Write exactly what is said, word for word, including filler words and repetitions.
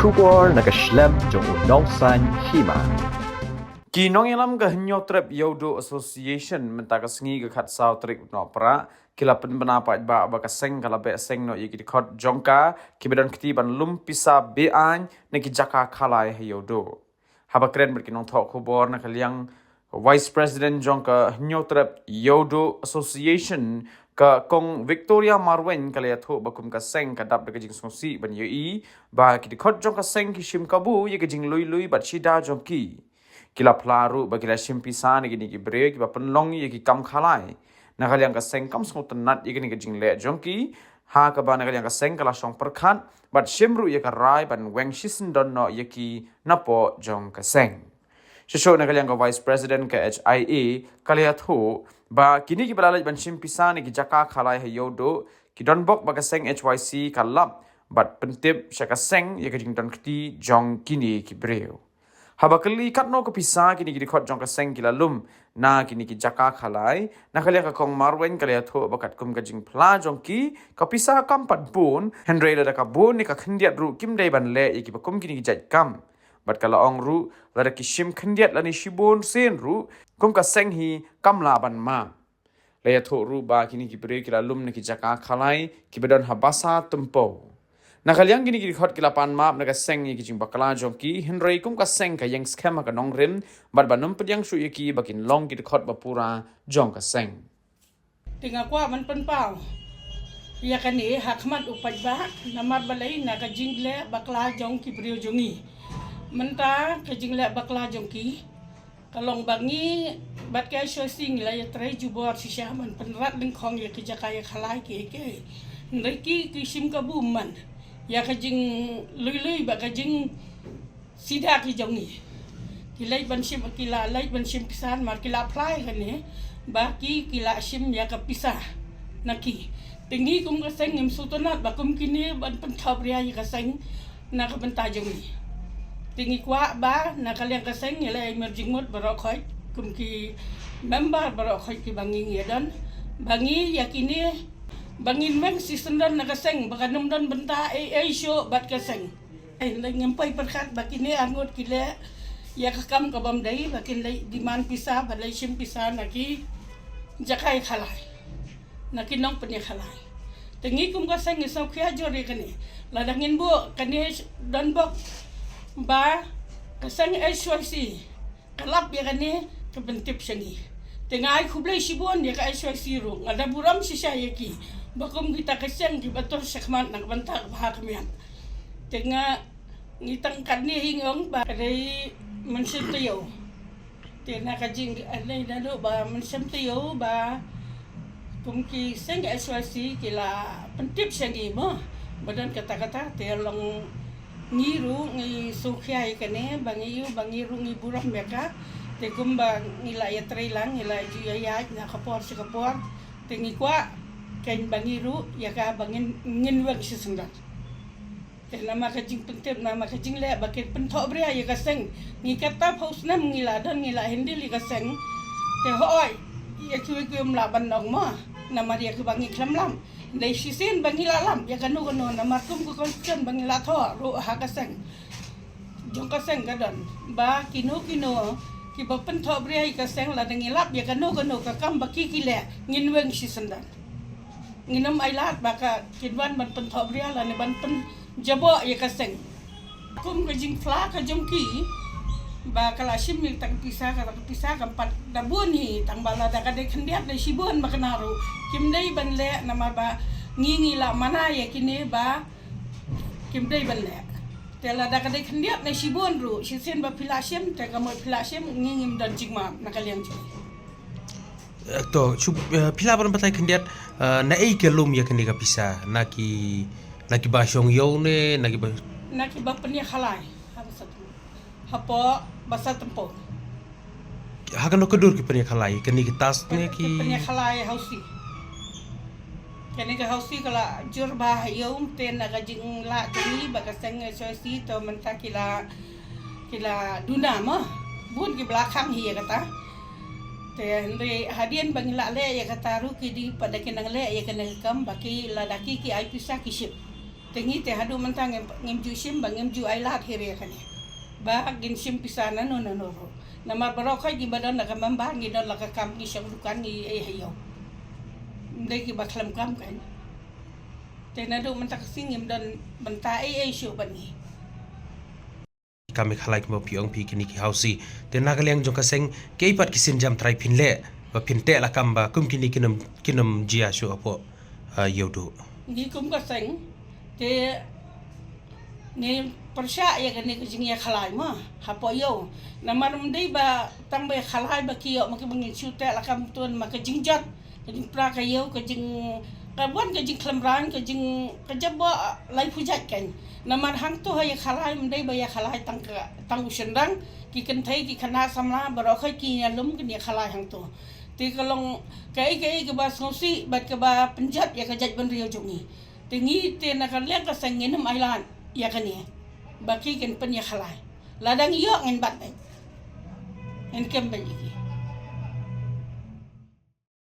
Khubor na ka shlem jong u nongsaiñ hima. Ki nongïalam ka Hynñiewtrep Ïewduh Association mynta ka sngi ka khatsaw tarik u Nohprah ki la pynbna paidbah ba ka seng ka la beh seng noh ïa ki dkhot jong ka kiba don kti ban lum pisa be-aiñ na ki jaka khalai ha Ïewduh. Haba kren bad ki nongthoh khubor na ka liang Vice President jong ka Hynñiewtrep Ïewduh Association, ka Kong Victoria Marwein, ka la ïathuh ba kum ka seng ka dap da ka jingsngewsih ban ïohi ba ki dkhot jong ka seng ki shim kabu ïa ka jinglui lui bad shida jong ki. Ki la phla ruh ba ki la shim pisa na kine ki briew kiba pynlong ïa ki kam khalai. Na ka liang ka seng kam sngewtynnat ïa kane ka jingleh jong ki, ha kaba na ka liang ka seng ka la shong pyrkhat bad shim ruh ïa ka rai ban weng shisyndon noh ïa ki napoh jong ka seng. Shuh shuh na ka liang ka Vice President ka H I A ka la ïathuh ba kine kiba la leit ban shim pisa na ki jaka khalai ha Ïewduh ki don bok ba ka seng H Y C ka lap bad pyntip sha ka seng ïa ka jingdon kti jong kine ki briew. Haba kylli katno ka pisa kine ki dkhot jong ka seng ki la lum na kine ki jaka khalai, na ka liang ka Kong Marwein ka la ïathuh ba katkum ka jingphla jong ki, ka pisa kam pat bun, hynrei lada ka bun ne ka khyndiat ruh kim dei ban leh ïa kiba kum kine ki jait kam. Bad ka la ong ruh, lada ki shim khyndiat lane shibun sien ruh, kum ka seng hi kam lah ban map. La ïathuh ruh ba kine ki briew ki la lum na ki jaka khalai kiba don ha Basa Tympew. Na ka liang kine ki dkhot ki la pan map na ka seng ïa ki jingbakla jong ki, hynrei kum ka seng ka ïeng skhem ha ka nongrim bad ban ym pdiang shuh ïa ki ba kin long ki dkhot ba pura jong ka seng. Te nga kwah ban pynpaw ïa kane ha khmat u paidbah, namar balei, na ka jingleh bakla jong ki briew jong ngi. Mynta ka jingleh bakla jong ki ka long ba ngi bad ka H Y C ngi la ïatrei jubor shisha ban pynrad lyngkhong ïa ki jaka ïa khalai ki, ki. Hynrei ki, ki shim kabu man ïa ka jinglui lui bad ka jingsida ki jong ngi. Ki leit ban shim, ki la leit ban shim pisa, namar ki la phla ïa kane ba ki, ki la shim ïa ka pisa na ki. Te ngi kum ka seng ngim sngewtynnat ba kum kine ban pynthohbria ïa ka seng na ka bynta jong ngi. Te ngi kwah ba na ka liang ka seng ngi la ai mer jingmut baroh khoit kum ki member baroh khoit kiba ngi ïa don, ba ngi ïa kine, ba ngin weng shisyndon na ka seng, ba kan ym don bynta ei ei shuh bad ka seng. Hynrei ngim poi pyrkhat ba kine arngut ki leh ïa ka kam ka bym dei, ba kin leit demand pisa, ba leit shim pisa na ki jaka ïa khalai, na ki nongpynïakhalai. Te ngi kum ka seng ngi sngewkhia jur ïa kane. Lada ngin buh kane don bok ba ka seng H Y C ka lap ïa kane, ka pyntip sha ngi. Te nga ai khublei shibun ïa ka H Y C ruh, nga da burom shisha ïa ki ba kum kita ka seng kiba tur shakhmat na ka bynta ka bha ka miat. Te nga, ngi tang katne hi ngi ong ba ka dei mynsiem taïew. Te na ka jing, eh, dei naduh ba mynsiem taïew ba kum ki seng H Y C ki la pyntip sha ngi mo ba don kata kata, te long ngi ruh ngi sngewkhia ïa kane, ba ngi ïoh, ba ngi ruh ngi burom ïa ka. Te kumba ngi la ïatrei lang, ngi la ju ïaid na ka por sha ka por, te ngi kwah kein ba ngi ruh ïa ka ba ngin, ngin weng shisyndon. Te namar ka jingpyntip, namar ka jingleh ba kin pynthohbria ïa ka seng. Ngi katta phew snem ngi la don, ngi la handle ïa ka seng. Te hooid, ïa kiwei kiwei ym lah ban ong mo, namar ïa kiba ngi khlem lap. Dei shisien ba ngi la lap ïa kano kano, namar kum ka constitution ba ngi la thoh ruh ha ka seng, jong ka seng ka don ba kino kino kiba pynthohbria ïa ka seng, lada ngi lap ïa kano kano ka kam ba ki ki leh, ngin weng shisyndon. Ngin ym ailad ba ka kin wan ban pynthohbria lane ban pynjaboh ïa ka seng. Kum ka jingphla ka jong ki ba ka la shim ïa kata ka pisa, kata ka pisa kam pat da bun hi, tang ba lada ka dei khyndiat ne shibun ba kane ruh kim dei ban leh, namar ba ngi, ngi la mana ïa kine ba kim dei ban leh. Te lada ka dei khyndiat ne shibun ruh, shisien ba phi la shim, te ka mut phi la shim, ngi ngim don jingmap na ka liang jong ngi. Eh, to, shu, eh, phi lah ban batai khyndiat, eh, na ei ka lum ïa kane ka pisa, na ki, na kiba shong ïew ne, na kiba, na kiba pynïakhalai ha Basa Tympew. Hapoh Basa Tympew. Ha kano ka dur ki pynïakhalai, kane ki tas ne ki, ki pynïakhalai hausi. Kane ka hausi ka la jur bha ha ïew, te na ka jinglah jong ngi ba ka seng H Y C, to mynta ki la, ki la duna mo. Bun kiba la khang hi ïa kata. Te hynrei hadien ba ngi la leh ïa kata ruh ki dei pat da ki nang leh ïa kane ka kam ba ki, lada ki, ki ai pisa ki shim. Te ngi te haduh mynta ngim, ngim ju shim ba ngim ju ai lad hi re kane. Ba ngin shim pisa nano nano ruh. Namar baroh khoit ngi ba don la ka member ngi don la ka kam ngi shong dukan ngi ei ha ïew. Ym dei ki ba khlem kam kan. Te naduh mynta ka sngi ngim don bynta ei ei shuh ban ngi. Kam ïa khalai kumba phi ong phi kine ki housie. Te na ka liang jong ka seng, kaei pat ki sienjam trai phin leh ba phin teh lakam ba kum kine kin ym, kin ym jia shuh hapoh, ah, Ïewduh. Ngi kum ka seng te ngi pyrshah ïa kane ka jingïakhalai ma hapoh ïew. Namar ym dei ba tang ba ïakhalai ba ki ïoh ma ki ba ngin shu teh lakam tun ma ka jingjot. Ka jingpra ka ïew, ka jing, ka wan ka jingkhlem rang, ka jing, ka jabok lai phew jait kan. Namar hangto ha ïakhalai ym dei ba ïakhalai tang ka, tang u shynrang, ki kynthei ki khynnah samla baroh khoit ki ïalum kin ïakhalai hangto. Te ka long kaei kaei kaba sngewsih bad kaba pynjot ïa ka jaitbynriew jong ngi. Te ngi te na ka liang ka seng ngin ym ai lad ïa kane ba ki kin pynïakhalai. Lada ngi ïoh ngin bat beit. Ngin kem beit ïa ki.